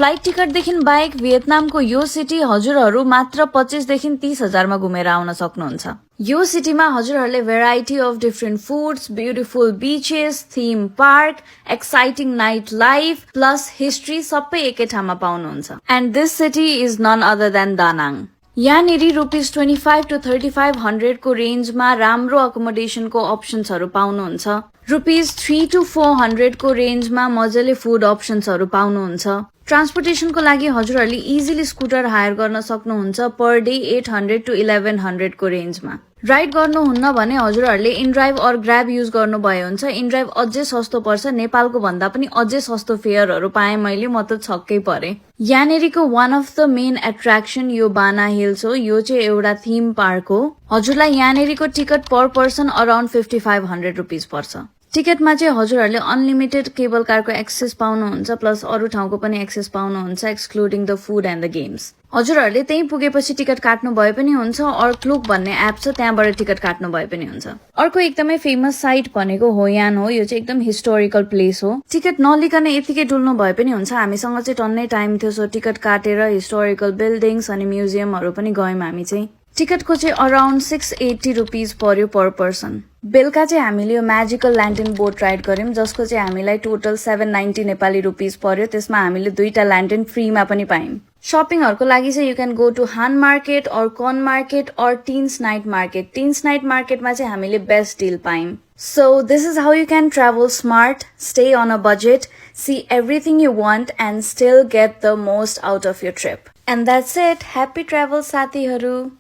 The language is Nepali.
फ्लाइट टिकटदेखि बाहेक भियतनामको यो सिटी हजुरहरू मात्र 25 देखि 30 हजारमा घुमेर आउन सक्नुहुन्छ। यो सिटीमा हजुरहरूले variety of different foods, beautiful beaches, theme park, exciting night life plus history सबै एकै ठाउँमा पाउनुहुन्छ। And this city is none other than Da Nang. यहाँनिर ₹25 to 3500 को रेन्जमा राम्रो अकोमोडेसनको अप्सन्सहरू पाउनुहुन्छ। ₹3 to 400 को रेन्जमा मजाले फुड अप्सन्सहरू पाउनुहुन्छ। ट्रान्सपोर्टेसनको लागि हजुरहरूले इजिली स्कुटर हायर गर्न सक्नुहुन्छ पर डे 800 to 1100 को रेन्जमा। राइड गर्नुहुन्न भने हजुरहरूले इनड्राइभ अर ग्राब युज गर्नुभयो हुन्छ। इनड्राइभ अझै सस्तो पर्छ, नेपालको भन्दा पनि अझै सस्तो फेयरहरू पाएँ मैले, म त छक्कै परे। यहाँनिरको one of the main attraction यो बाना हिल्स हो। यो चाहिँ एउटा थीम पार्क हो। हजुरलाई यहाँनिरको टिकट पर पर्सन अराउन्ड ₹5500 पर्छ। टिकटमा चाहिँ हजुरहरूले अनलिमिटेड केबल कारको एक्सेस पाउनुहुन्छ प्लस अरू ठाउँको पनि एक्सेस पाउनुहुन्छ excluding the food and the games. हजुरहरूले त्यही पुगेपछि टिकट काट्नु भए पनि हुन्छ और क्लुक भन्ने एप छ, त्यहाँबाट टिकट काट्नु भए पनि हुन्छ। अर्को एकदमै फेमस साइट भनेको होयान हो। यो चाहिँ एकदम हिस्टोरिकल प्लेस हो। टिकट नलिकन यतिकै डुल्नु भए पनि हुन्छ। हामीसँग चाहिँ टन्नै टाइम थियो, सो टिकट काटेर हिस्टोरिकल बिल्डिङ्स अनि म्युजियमहरू पनि गयौँ हामी चाहिँ। टिकटको चाहिँ अराउन्ड ₹680 पर्यो पर पर्सन। बेलुका चाहिँ हामीले यो म्याजिकल ल्यान्टेन बोट राइड गर्यौं जसको चाहिँ हामीलाई टोटल ₹790 नेपाली पर्यो। त्यसमा हामीले 2टा ल्यान्टेन फ्रीमा पनि पायौं। शपिङहरूको लागि चाहिँ you can go to Han market or Con market or Tin's night market. Tin's night मार्केटमा चाहिँ हामीले बेस्ट डिल पायौं। So this is how you can travel smart, stay on a budget, see everything you want and still get the most out of your trip. And that's it. Happy travel साथीहरू।